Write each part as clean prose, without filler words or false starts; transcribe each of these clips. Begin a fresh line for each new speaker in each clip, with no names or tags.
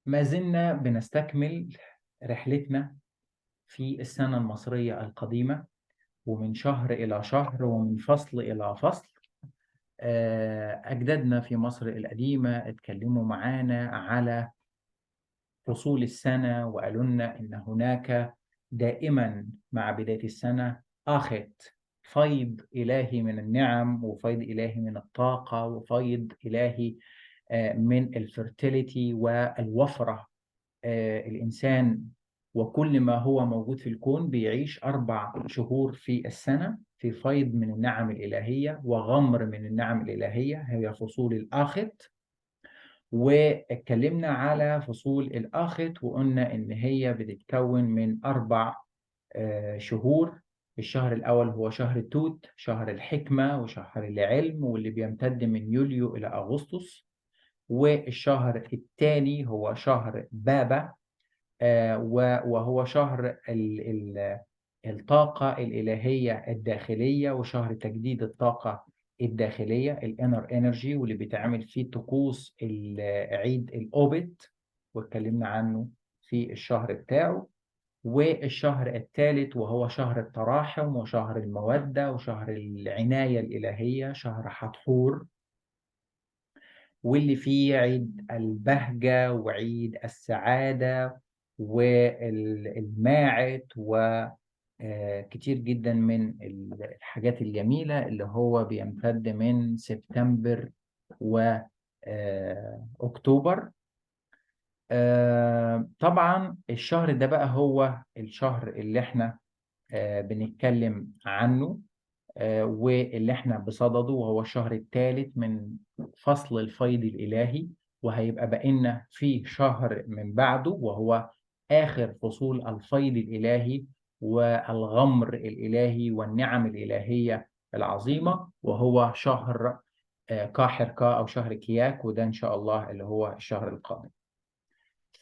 ما زلنا بنستكمل رحلتنا في السنة المصرية القديمة، ومن شهر إلى شهر ومن فصل إلى فصل. أجدادنا في مصر القديمة اتكلموا معانا على فصول السنة وقالوا لنا إن هناك دائما مع بداية السنة آخت فيض إلهي من النعم، وفيض إلهي من الطاقة، وفيض إلهي من الفرتيليتي والوفرة. الإنسان وكل ما هو موجود في الكون بيعيش 4 شهور في السنة في فيض من النعم الإلهية وغمر من النعم الإلهية، هي فصول الآخت. واتكلمنا على فصول الآخت وقلنا إن هي بتتكون من 4 شهور. الشهر الأول هو شهر توت، شهر الحكمة وشهر العلم، واللي بيمتد من يوليو إلى أغسطس. والشهر الثاني هو شهر بابا، وهو شهر الطاقة الإلهية الداخلية وشهر تجديد الطاقة الداخلية، ال inner energy، واللي بيتعمل فيه طقوس عيد الأوبت واتكلمنا عنه في الشهر بتاعه. والشهر الثالث وهو شهر التراحم وشهر المودة وشهر العناية الإلهية، شهر حتحور، واللي فيه عيد البهجة وعيد السعادة والماعت وكتير جدا من الحاجات الجميلة، اللي هو بيمتد من سبتمبر و أكتوبر. طبعا الشهر ده بقى هو الشهر اللي احنا بنتكلم عنه، واللي احنا بصدده، وهو الشهر الثالث من فصل الفيض الإلهي، وهيبقى بقينا في شهر من بعده وهو آخر فصول الفيض الإلهي والغمر الإلهي والنعم الإلهية العظيمة، وهو شهر كاحركا أو شهر كياك، وده إن شاء الله اللي هو الشهر القادم.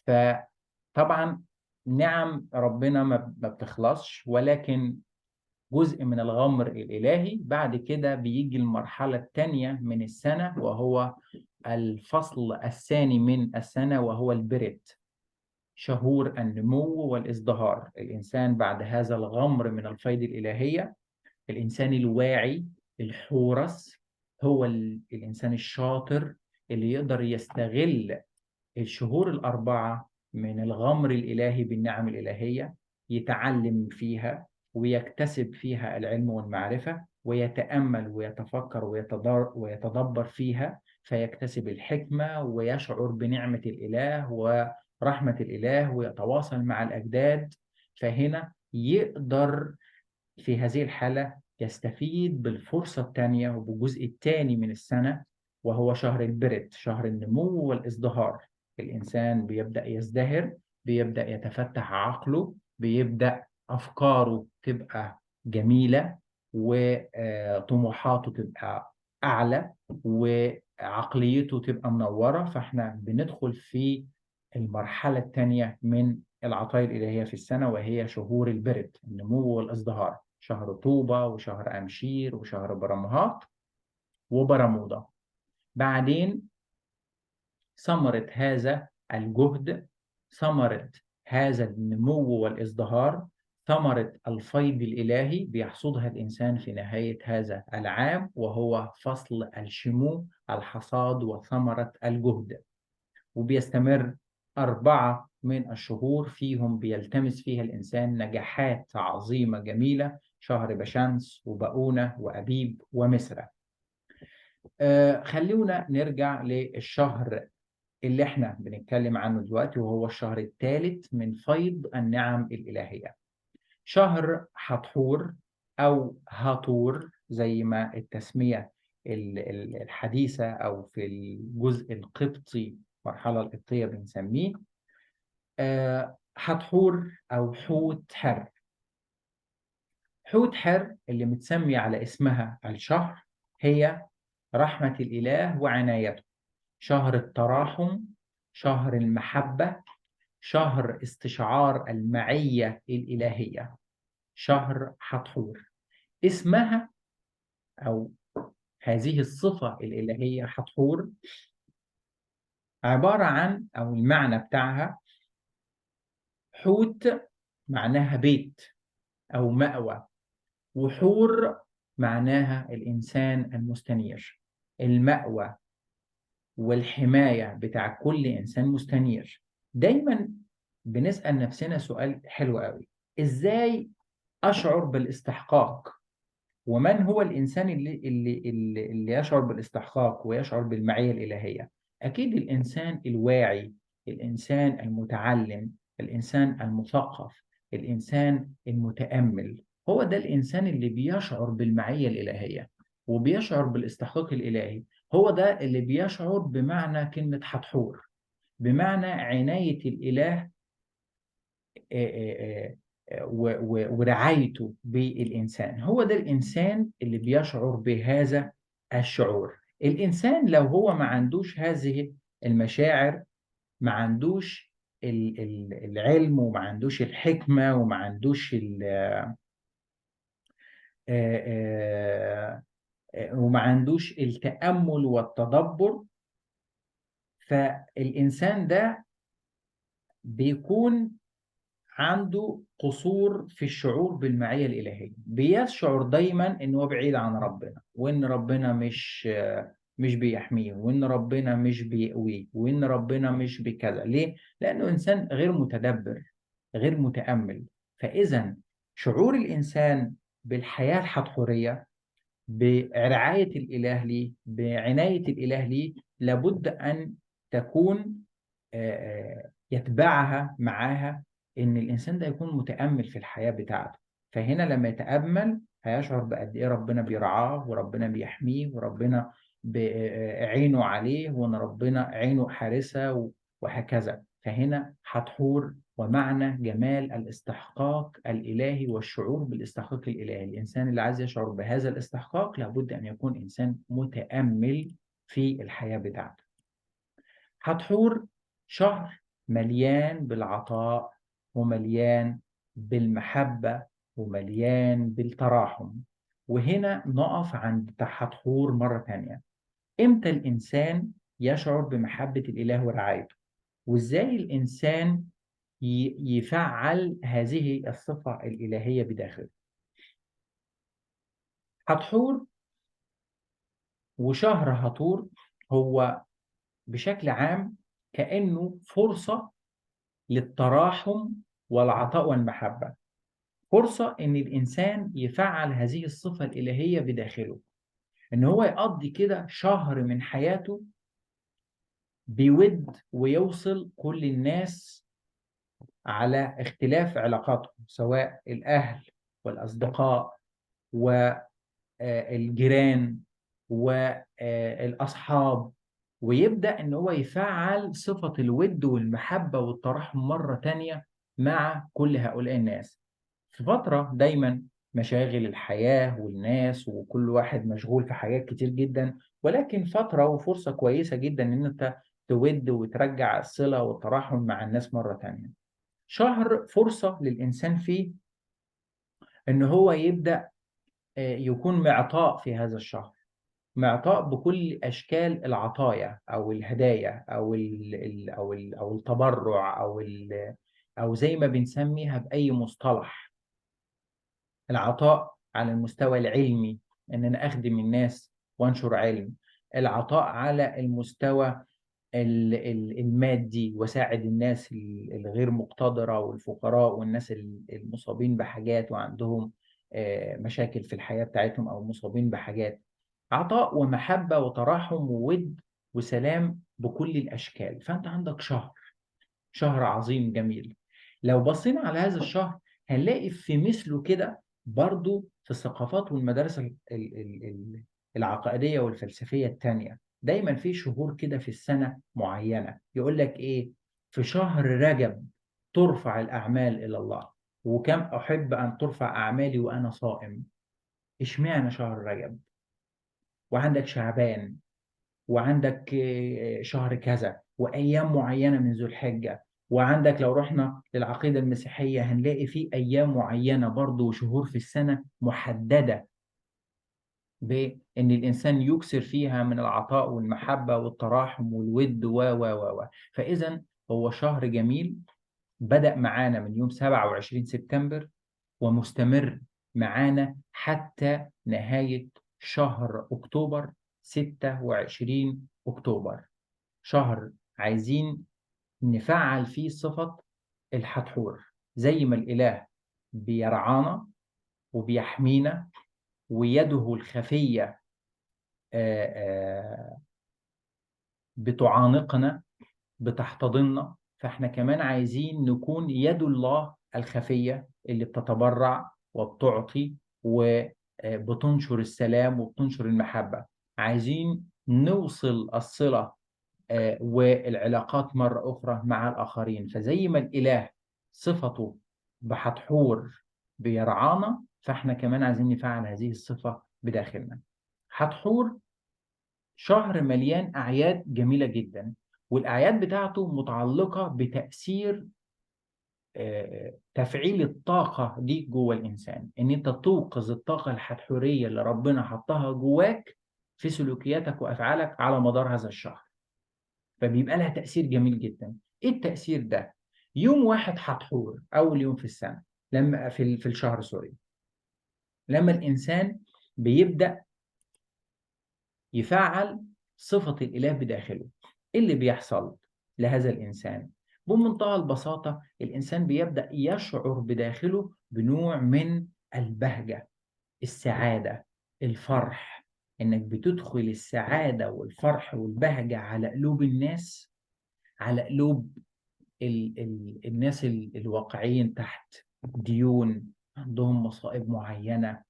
فطبعا نعم ربنا ما بتخلصش، ولكن جزء من الغمر الإلهي. بعد كده بيجي المرحلة الثانية من السنة، وهو الفصل الثاني من السنة، وهو البرت، شهور النمو والازدهار. الإنسان بعد هذا الغمر من الفيض الإلهية، الإنسان الواعي الحورس هو الإنسان الشاطر اللي يقدر يستغل الشهور ال4 من الغمر الإلهي بالنعم الإلهية، يتعلم فيها ويكتسب فيها العلم والمعرفة، ويتأمل ويتفكر ويتدبر فيها، فيكتسب الحكمة ويشعر بنعمة الإله ورحمة الإله ويتواصل مع الأجداد. فهنا يقدر في هذه الحالة يستفيد بالفرصة الثانية وبالجزء الثاني من السنة، وهو شهر البرد، شهر النمو والازدهار. الإنسان بيبدأ يزدهر، بيبدأ يتفتح عقله، بيبدأ أفكاره تبقى جميلة وطموحاته تبقى أعلى وعقليته تبقى منورة. فإحنا بندخل في المرحلة الثانية من العطايا الإلهية في السنة، وهي شهور البرد، النمو والازدهار، شهر طوبة وشهر أمشير وشهر برمهات وبرمودا. بعدين ثمرة هذا الجهد، ثمرة هذا النمو والازدهار، ثمرة الفيض الإلهي بيحصدها الإنسان في نهاية هذا العام، وهو فصل الشمو، الحصاد وثمرة الجهد. وبيستمر 4 من الشهور فيهم بيلتمس فيها الإنسان نجاحات عظيمة جميلة، شهر بشمس وبقونة وأبيب ومسرة. خلونا نرجع للشهر اللي احنا بنتكلم عنه دلوقتي، وهو الشهر الثالث من فيض النعم الإلهية، شهر حتحور أو هاتور زي ما التسمية الحديثة أو في الجزء القبطي، المرحلة القبطية بنسميه حتحور أو حوت حر. حوت حر اللي متسمي على اسمها الشهر هي رحمة الإله وعنايته، شهر التراحم، شهر المحبة، شهر استشعار المعية الإلهية، شهر حتحور. اسمها أو هذه الصفة الإلهية حتحور عبارة عن، أو المعنى بتاعها، حوت معناها بيت أو مأوى، وحور معناها الإنسان المستنير، المأوى والحماية بتاع كل إنسان مستنير. دايما بنسأل نفسنا سؤال حلو قوي: إزاي أشعر بالاستحقاق؟ ومن هو الإنسان اللي يشعر بالاستحقاق ويشعر بالمعية الإلهية؟ أكيد الإنسان الواعي، الإنسان المتعلم، الإنسان المثقف، الإنسان المتأمل. هو ده الإنسان اللي بيشعر بالمعية الإلهية وبيشعر بالاستحقاق الإلهي. هو ده اللي بيشعر بمعنى كلمة حتحور، بمعنى عناية الإله ورعايته بالإنسان. هو ده الإنسان اللي بيشعر بهذا الشعور. الإنسان لو هو ما عندوش هذه المشاعر، ما عندوش العلم، وما عندوش الحكمة، وما عندوش وما عندوش التأمل والتدبر، فالإنسان ده بيكون عنده قصور في الشعور بالمعية الإلهية. بيشعر دايما إن هو بعيد عن ربنا، وإن ربنا مش بيحميه، وإن ربنا مش بيقويه، وإن ربنا مش بكذا. ليه؟ لأنه إنسان غير متدبر، غير متأمل. فإذا شعور الإنسان بالحياة الحتحورية، برعاية الإله ليه، بعناية الإله ليه، لابد أن تكون يتبعها معاها إن الإنسان ده يكون متأمل في الحياة بتاعته. فهنا لما يتأمل هيشعر بقد إيه ربنا بيرعاه، وربنا بيحميه، وربنا عينه عليه، وإن ربنا عينه حارسة، وهكذا. فهنا حتحور ومعنى جمال الاستحقاق الإلهي والشعور بالاستحقاق الإلهي. الإنسان اللي عايز يشعر بهذا الاستحقاق لابد أن يكون إنسان متأمل في الحياة بتاعته. حتحور شهر مليان بالعطاء، ومليان بالمحبة، ومليان بالتراحم. وهنا نقف عند حتحور مرة تانية. إمتى الإنسان يشعر بمحبة الإله ورعايته؟ وإزاي الإنسان يفعل هذه الصفة الإلهية بداخله؟ حتحور وشهر هطور هو بشكل عام كأنه فرصة للتراحم والعطاء والمحبة، فرصة إن الإنسان يفعل هذه الصفة الإلهية بداخله، إن هو يقضي كده شهر من حياته بيود ويوصل كل الناس على اختلاف علاقاتهم، سواء الأهل والأصدقاء والجيران والأصحاب، ويبدأ إن هو يفعل صفة الود والمحبة والتراحم مرة تانية مع كل هؤلاء الناس. في فترة دايما مشاغل الحياة والناس وكل واحد مشغول في حاجات كتير جدا، ولكن فترة وفرصة كويسة جدا إن أنت تود وترجع الصلة والتراحم مع الناس مرة تانية. شهر فرصة للإنسان فيه إن هو يبدأ يكون معطاء في هذا الشهر، معطاء بكل أشكال العطايا أو الهدايا أو ال ال أو ال أو التبرع أو ال أو زي ما بنسميها بأي مصطلح. العطاء على المستوى العلمي، إن أنا أخدم الناس وأنشر علم. العطاء على المستوى المادي، وساعد الناس الغير مقتدرة والفقراء والناس المصابين بحاجات وعندهم مشاكل في الحياة بتاعتهم أو مصابين بحاجات. عطاء ومحبة وتراحم وود وسلام بكل الأشكال. فأنت عندك شهر عظيم جميل. لو بصينا على هذا الشهر هنلاقي في مثله كده برضو في الثقافات والمدارس العقائدية والفلسفية التانية. دايما في شهور كده في السنة معينة يقول لك إيه؟ في شهر رجب ترفع الأعمال إلى الله، وكم أحب أن ترفع أعمالي وأنا صائم. إشمعنى شهر رجب؟ وعندك شعبان، وعندك شهر كذا، وأيام معينة من ذو الحجة، وعندك لو رحنا للعقيدة المسيحية هنلاقي في أيام معينة برضو وشهور في السنة محددة بان الانسان يكثر فيها من العطاء والمحبة والتراحم والود و و و و. فاذا هو شهر جميل بدأ معانا من يوم 27 سبتمبر ومستمر معانا حتى نهاية شهر أكتوبر، 26 أكتوبر. شهر عايزين نفعل فيه صفة الحتحور، زي ما الإله بيرعانا وبيحمينا ويده الخفية بتعانقنا بتحتضننا، فاحنا كمان عايزين نكون يد الله الخفية اللي بتتبرع وبتعطي وبتنشر السلام وبتنشر المحبة. عايزين نوصل الصلة والعلاقات مرة أخرى مع الآخرين. فزي ما الإله صفته بحتحور بيرعانا، فاحنا كمان عايزين نفعل هذه الصفة بداخلنا. حتحور شهر مليان أعياد جميلة جدا، والأعياد بتاعته متعلقة بتأثير تفعيل الطاقة دي جوه الإنسان، إن أنت توقظ الطاقة الحتحورية اللي ربنا حطها جواك في سلوكياتك وأفعالك على مدار هذا الشهر، فبيبقى لها تأثير جميل جدا. إيه التأثير ده؟ يوم 1 حتحور، أول يوم في السنة، لما في الشهر سوري، لما الإنسان بيبدأ يفعل صفة الإله بداخله، إيه اللي بيحصل لهذا الإنسان؟ بمنتهى البساطة الإنسان بيبدأ يشعر بداخله بنوع من البهجة، السعادة، الفرح، إنك بتدخل السعادة والفرح والبهجة على قلوب الناس، على قلوب الناس الواقعين تحت ديون، عندهم مصائب معينة،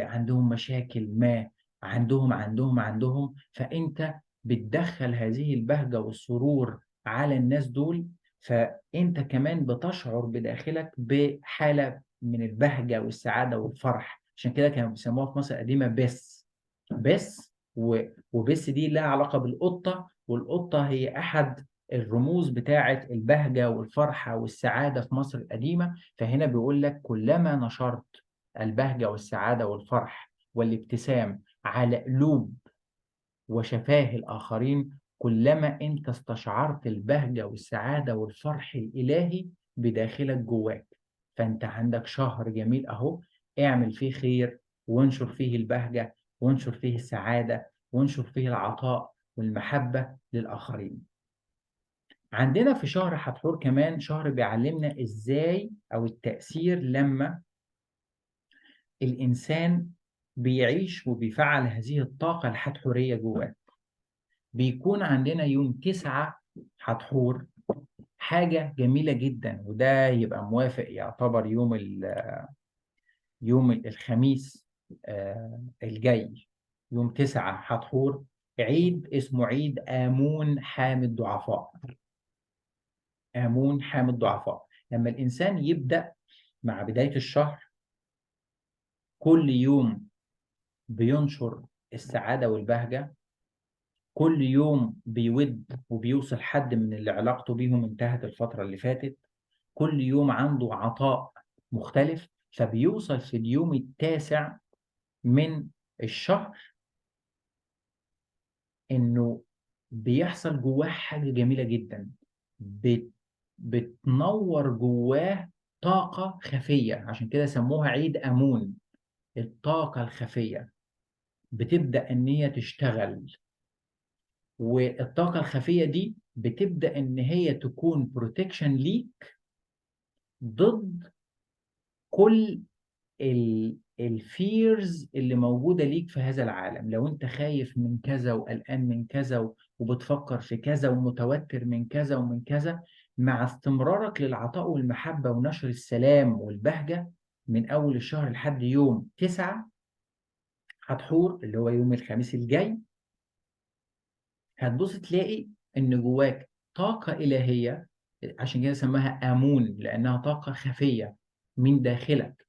عندهم مشاكل ما، عندهم عندهم عندهم، فأنت بتدخل هذه البهجة والسرور على الناس دول، فأنت كمان بتشعر بداخلك بحالة من البهجة والسعادة والفرح. عشان كده كانوا بيسموها في مصر القديمة بس بس، وبس دي لها علاقة بالقطة، والقطة هي أحد الرموز بتاعة البهجة والفرحة والسعادة في مصر القديمة. فهنا بيقول لك كلما نشرت البهجة والسعادة والفرح والابتسام على قلوب وشفاه الآخرين، كلما أنت استشعرت البهجة والسعادة والفرح الإلهي بداخلك جواك. فأنت عندك شهر جميل أهو، اعمل فيه خير وانشر فيه البهجة وانشر فيه السعادة وانشر فيه العطاء والمحبة للآخرين. عندنا في شهر حتحور كمان شهر بيعلمنا إزاي أو التأثير لما الإنسان بيعيش وبيفعل هذه الطاقة الحتحورية جواه. بيكون عندنا يوم 9 حتحور حاجة جميلة جدا، وده يبقى موافق يعتبر يوم الخميس الجاي، يوم 9 حتحور، عيد اسمه عيد آمون حامي الضعفاء. آمون حامي الضعفاء، لما الإنسان يبدأ مع بداية الشهر كل يوم بينشر السعادة والبهجة، كل يوم بيود وبيوصل حد من اللي علاقته بيهم انتهت الفترة اللي فاتت، كل يوم عنده عطاء مختلف، فبيوصل في اليوم 9 من الشهر إنه بيحصل جواه حاجة جميلة جدا، بتنور جواه طاقة خفية، عشان كده سموها عيد آمون. الطاقة الخفية بتبدأ إن هي تشتغل، والطاقة الخفية دي بتبدأ إن هي تكون protection ليك ضد كل ال fears اللي موجودة ليك في هذا العالم. لو أنت خايف من كذا وقلقان من كذا وبتفكر في كذا ومتوتر من كذا ومن كذا، مع استمرارك للعطاء والمحبة ونشر السلام والبهجة من أول الشهر لحد يوم 9 حتحور اللي هو يوم الخميس الجاي، هتبص تلاقي إن جواك طاقة إلهية، عشان كده سماها آمون لأنها طاقة خفية من داخلك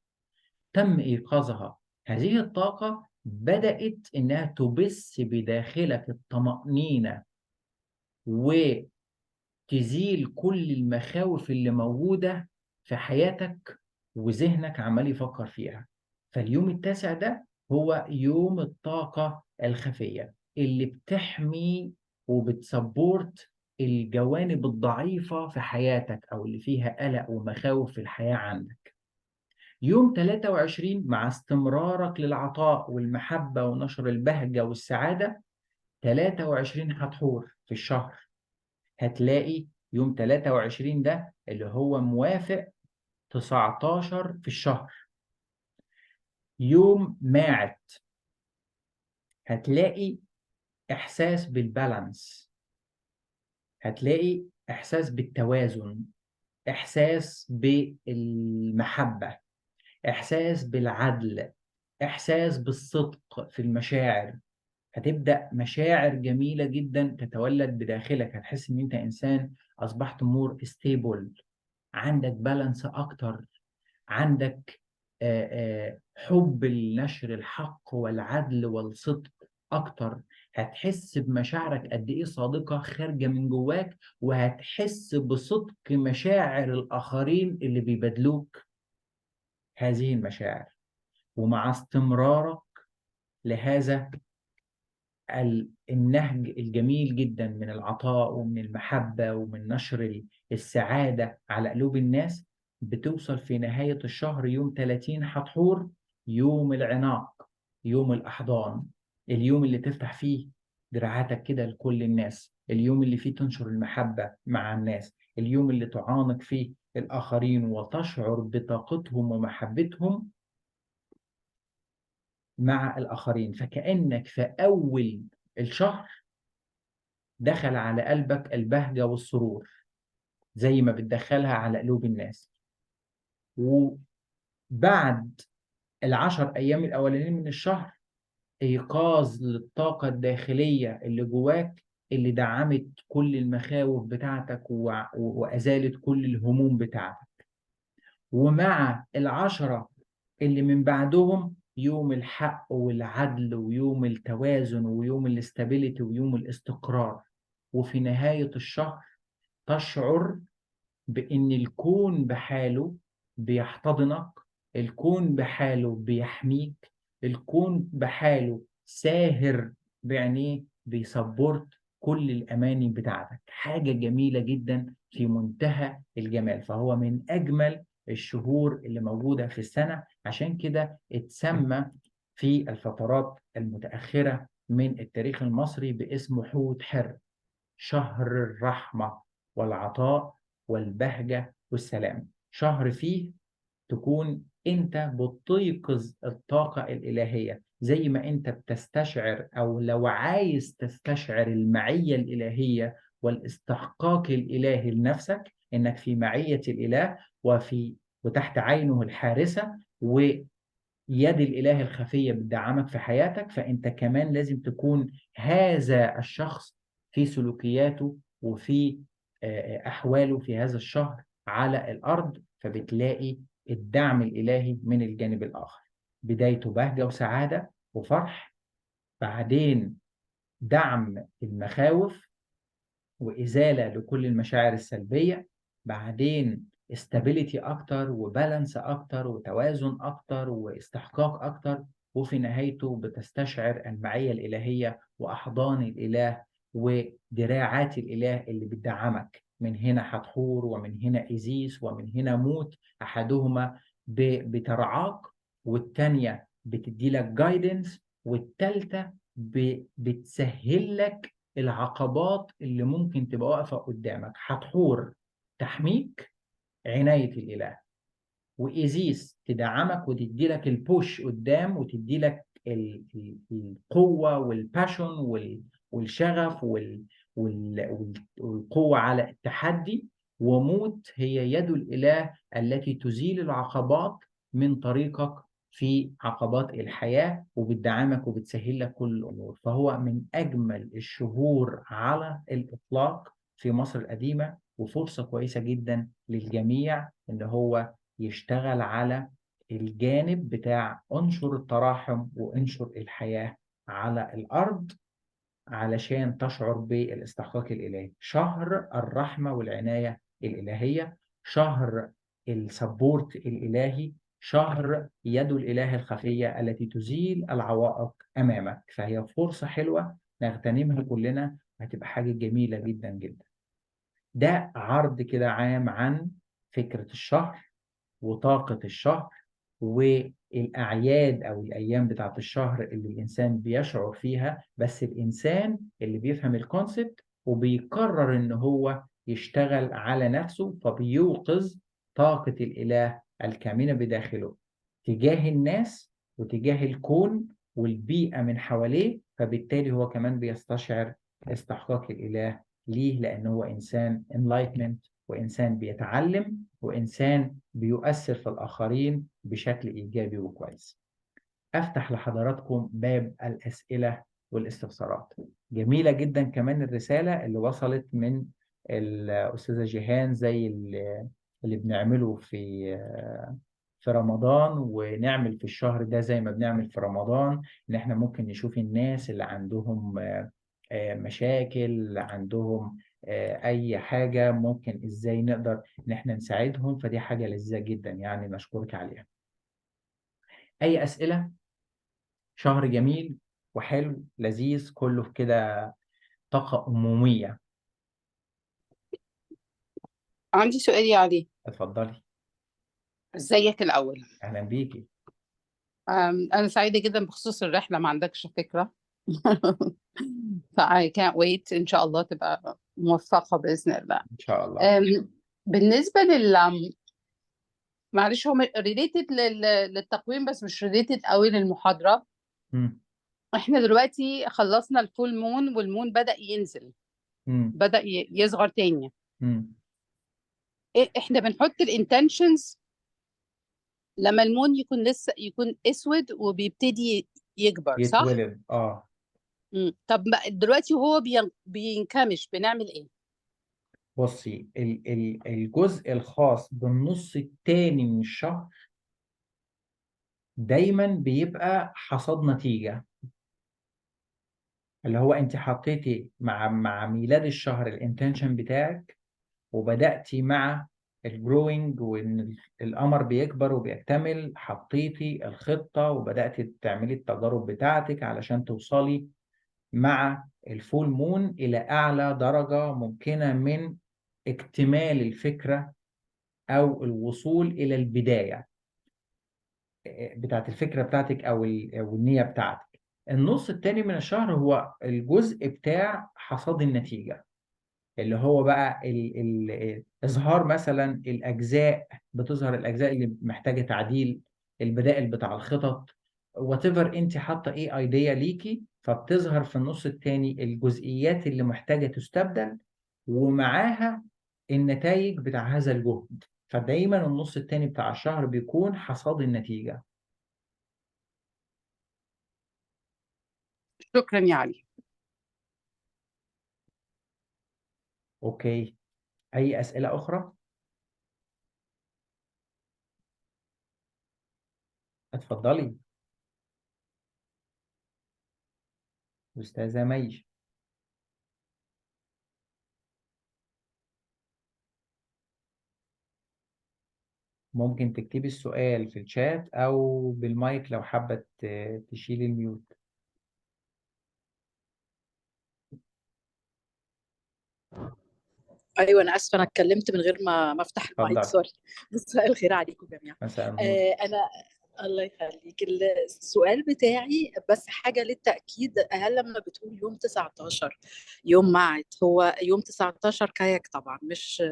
تم إيقاظها. هذه الطاقة بدأت إنها تبث بداخلك الطمأنينة وتزيل كل المخاوف اللي موجودة في حياتك وذهنك عمال يفكر فيها. فاليوم 9 ده هو يوم الطاقة الخفية اللي بتحمي وبت support الجوانب الضعيفة في حياتك أو اللي فيها قلق ومخاوف في الحياة عندك. يوم 23 مع استمرارك للعطاء والمحبة ونشر البهجة والسعادة، 23 حتحور في الشهر، هتلاقي يوم 23 ده اللي هو موافق 19 في الشهر، يوم ماعت، هتلاقي إحساس بال balance، هتلاقي إحساس بالتوازن، إحساس بالمحبة، إحساس بالعدل، إحساس بالصدق في المشاعر. هتبدأ مشاعر جميلة جدا تتولد بداخلك، هتحس إن أنت إنسان أصبحت more stable، عندك balance أكتر، عندك حب لنشر الحق والعدل والصدق أكتر. هتحس بمشاعرك قد إيه صادقة خارجة من جواك، وهتحس بصدق مشاعر الآخرين اللي بيبادلوك هذه المشاعر. ومع استمرارك لهذا النهج الجميل جدا من العطاء ومن المحبة ومن نشر السعادة على قلوب الناس، بتوصل في نهاية الشهر يوم 30 حتحور، يوم العناق، يوم الأحضان، اليوم اللي تفتح فيه دراعاتك كده لكل الناس، اليوم اللي فيه تنشر المحبة مع الناس، اليوم اللي تعانق فيه الآخرين وتشعر بطاقتهم ومحبتهم مع الآخرين. فكأنك في أول الشهر دخل على قلبك البهجة والسرور زي ما بتدخلها على قلوب الناس. وبعد ال10 أيام الأولانيين من الشهر إيقاظ للطاقة الداخلية اللي جواك اللي دعمت كل المخاوف بتاعتك وأزالت كل الهموم بتاعتك. ومع ال10 اللي من بعدهم يوم الحق والعدل ويوم التوازن ويوم ال stability ويوم الاستقرار. وفي نهاية الشهر تشعر بأن الكون بحاله بيحتضنك، الكون بحاله بيحميك، الكون بحاله ساهر بعينيه بي support كل الأماني بتاعتك. حاجة جميلة جدا في منتهى الجمال. فهو من أجمل الشهور اللي موجودة في السنة، عشان كده اتسمى في الفترات المتأخرة من التاريخ المصري باسم حوت حر، شهر الرحمة والعطاء والبهجة والسلام. شهر فيه تكون انت بتيقظ الطاقة الإلهية، زي ما انت بتستشعر او لو عايز تستشعر المعية الإلهية والاستحقاق الإلهي لنفسك، انك في معية الإله وتحت عينه الحارسة ويد الإله الخفية بتدعمك في حياتك، فانت كمان لازم تكون هذا الشخص في سلوكياته وفي أحواله في هذا الشهر على الأرض. فبتلاقي الدعم الإلهي من الجانب الآخر. بدايته بهجة وسعادة وفرح، بعدين دعم المخاوف وإزالة لكل المشاعر السلبية، بعدين stability أكتر و balance أكتر وتوازن أكتر واستحقاق أكتر، وفي نهايته بتستشعر المعية الإلهية وأحضان الإله ودراعات الإله اللي بتدعمك. من هنا حتحور ومن هنا إيزيس ومن هنا موت، أحدهما بترعاك والتانية بتدي لك guidance، والتالتة بتسهل لك العقبات اللي ممكن تبقى واقفة قدامك. حتحور تحميك عناية الإله، وإيزيس تدعمك وتدي لك ال push قدام وتدي لك القوة وال passion والشغف والقوة على التحدي. وموت هي يد الإله التي تزيل العقبات من طريقك في عقبات الحياة وبتدعمك وبتسهل لك كل الأمور. فهو من أجمل الشهور على الإطلاق في مصر القديمة، وفرصة كويسة جدا للجميع إن هو يشتغل على الجانب بتاع انشر التراحم وانشر الحياة على الأرض علشان تشعر بالاستحقاق الإلهي. شهر الرحمة والعناية الإلهية، شهر ال support الإلهي. شهر يد الإله الخفية التي تزيل العوائق أمامك. فهي فرصة حلوة نغتنمها كلنا، هتبقى حاجة جميلة جدا جدا. ده عرض كده عام عن فكرة الشهر وطاقة الشهر والأعياد أو الأيام بتاعت الشهر اللي الإنسان بيشعر فيها. بس الإنسان اللي بيفهم ال concept وبيقرر إن هو يشتغل على نفسه، فبيوقظ طاقة الإله الكامنة بداخله تجاه الناس وتجاه الكون والبيئة من حواليه، فبالتالي هو كمان بيستشعر استحقاق الإله ليه، لأنه هو إنسان enlightenment وإنسان بيتعلم وإنسان بيؤثر في الآخرين بشكل إيجابي وكويس. أفتح لحضراتكم باب الأسئلة والاستفسارات. جميلة جدا كمان الرسالة اللي وصلت من الأستاذة جيهان، زي اللي بنعمله في رمضان، ونعمل في الشهر ده زي ما بنعمل في رمضان، إن إحنا ممكن نشوف الناس اللي عندهم مشاكل، عندهم أي حاجة، ممكن إزاي نقدر إن إحنا نساعدهم. فدي حاجة لذيذة جدا يعني، نشكرك عليها. أي أسئلة؟ شهر جميل وحلو لذيذ، كله كده طاقة أمومية.
عندي سؤال يا علي.
اتفضلي.
ازيك الأول؟
أهلا بيكي.
أنا سعيدة جدا بخصوص الرحلة، ما عندكش فكرة. ف I can't wait، إن شاء الله تبقى موفقة بإذن الله.
إن شاء الله.
بالنسبة لل معلش، هو related للتقويم بس مش related قوي للمحاضرة. احنا دلوقتي خلصنا ال full moon، وال moon بدأ ينزل. بدأ يصغر تاني. احنا بنحط ال intentions لما ال moon يكون لسه يكون اسود وبيبتدي يكبر، صح؟
يتولد.
طب دلوقتي وهو بينكمش بنعمل ايه؟
بصي، الجزء الخاص بالنص التاني من الشهر دايما بيبقى حصاد نتيجة، اللي هو انت حطيتي مع ميلاد الشهر ال intention بتاعك، وبدأتي مع ال growing وان القمر بيكبر وبيكتمل، حطيتي الخطة وبدأتي تعملي التجارب بتاعتك علشان توصلي مع ال full moon إلى أعلى درجة ممكنة من اكتمال الفكرة أو الوصول إلى البداية بتاعت الفكرة بتاعتك أو النية بتاعتك. النص التاني من الشهر هو الجزء بتاع حصاد النتيجة، اللي هو بقى إظهار مثلا الأجزاء، بتظهر الأجزاء اللي محتاجة تعديل، البدائل بتاع الخطط، whatever انت حاطة ايه idea ليكي، فبتظهر في النص التاني الجزئيات اللي محتاجة تستبدل ومعاها النتائج بتاع هذا الجهد. فدايما النص التاني بتاع الشهر بيكون حصاد النتيجة.
شكرا يا علي.
okay، اي اسئلة اخرى؟ اتفضلي استاذة مي. ممكن تكتبي السؤال في الشات او بالمايك لو حابة تشيلي ال mute.
ايوه انا اسفه، انا اتكلمت من غير ما افتح المايك، sorry. مساء الخير عليكم جميعا.
مساء النور.
انا الله يخليك، السؤال بتاعي بس حاجة للتاكيد، هل لما بتقول يوم 19 يوم معت، هو يوم 19 كاياك طبعا، مش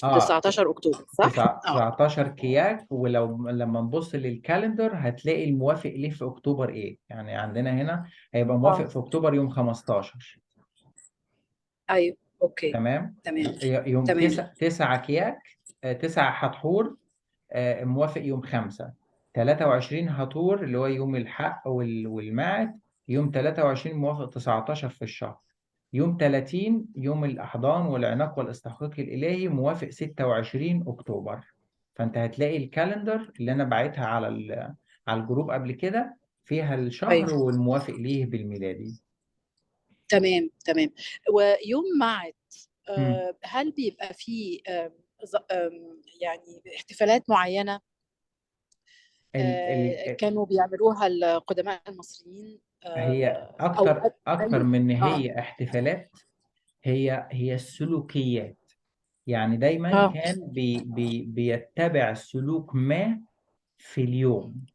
19 اكتوبر، صح؟
19 كياك. ولو لما نبص لل calendar هتلاقي الموافق ليه في اكتوبر ايه، يعني عندنا هنا هيبقى موافق في اكتوبر يوم 15.
ايوه okay
تمام
تمام.
يوم 9 كياك، 9 حتحور، موافق يوم 5. 23 هتور اللي هو يوم الحق والمعد، يوم 23 موافق 19 في الشهر. يوم 30 يوم الأحضان والعناق والاستحقاق الإلهي موافق 26 أكتوبر. فأنت هتلاقي ال calendar اللي أنا بعتها على ال group قبل كده فيها الشهر. أيوة. والموافق ليه بالميلادي.
تمام تمام. ويوم معت هل بيبقى فيه يعني احتفالات معينة؟
ال ال
كانوا بيعملوها القدماء المصريين
هي
او
اكتر اكتر
اي
من ان
اه
هي احتفالات، هي سلوكيات. يعني دايما كان بي بي بيتبع سلوك ما في اليوم.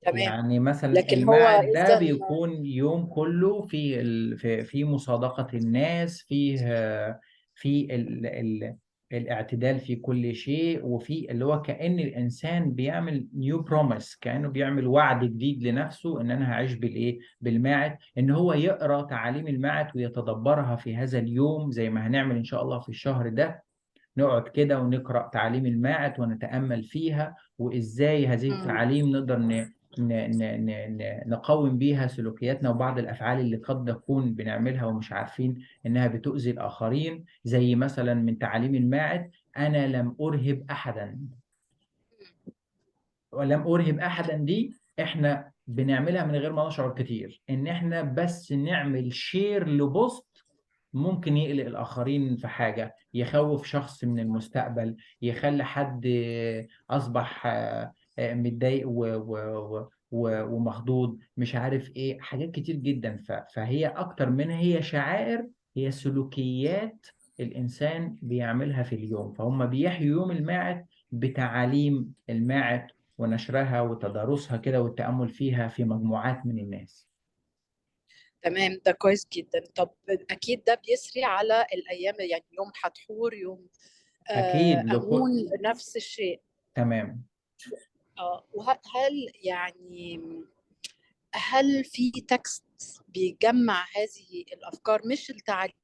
تمام.
يعني مثلا
لكن هو
المعد ده
اذا
بيكون يوم كله في في مصادقة الناس، فيه في ال ال الاعتدال في كل شيء، وفي اللي هو كأن الإنسان بيعمل new promise، كأنه بيعمل وعد جديد لنفسه إن أنا هعيش بالإيه؟ بالماعت، إن هو يقرأ تعاليم الماعت ويتدبرها في هذا اليوم، زي ما هنعمل إن شاء الله في الشهر ده، نقعد كده ونقرأ تعاليم الماعت ونتأمل فيها، وإزاي هذه التعاليم نقدر نقوم بيها سلوكياتنا وبعض الأفعال اللي قد نكون بنعملها ومش عارفين إنها بتؤذي الآخرين. زي مثلا من تعاليم الماعت: أنا لم أرهب أحدا. ولم أرهب أحدا دي إحنا بنعملها من غير ما نشعر كتير، إن إحنا بس نعمل share ل post ممكن يقلق الآخرين في حاجة، يخوف شخص من المستقبل، يخلي حد أصبح متضايق ومخضوض، مش عارف إيه، حاجات كتير جدا. فهي أكتر منها هي شعائر، هي سلوكيات الإنسان بيعملها في اليوم. فهم بيحيوا يوم الماعت بتعاليم الماعت ونشرها وتدارسها كده والتأمل فيها في مجموعات من الناس.
تمام، ده كويس جدا. طب اكيد ده بيسري على الايام، يعني يوم حتحور، يوم
أكيد لكل
امون، نفس الشيء.
تمام.
وهل يعني هل في text بيجمع هذه الافكار، مش التعاليم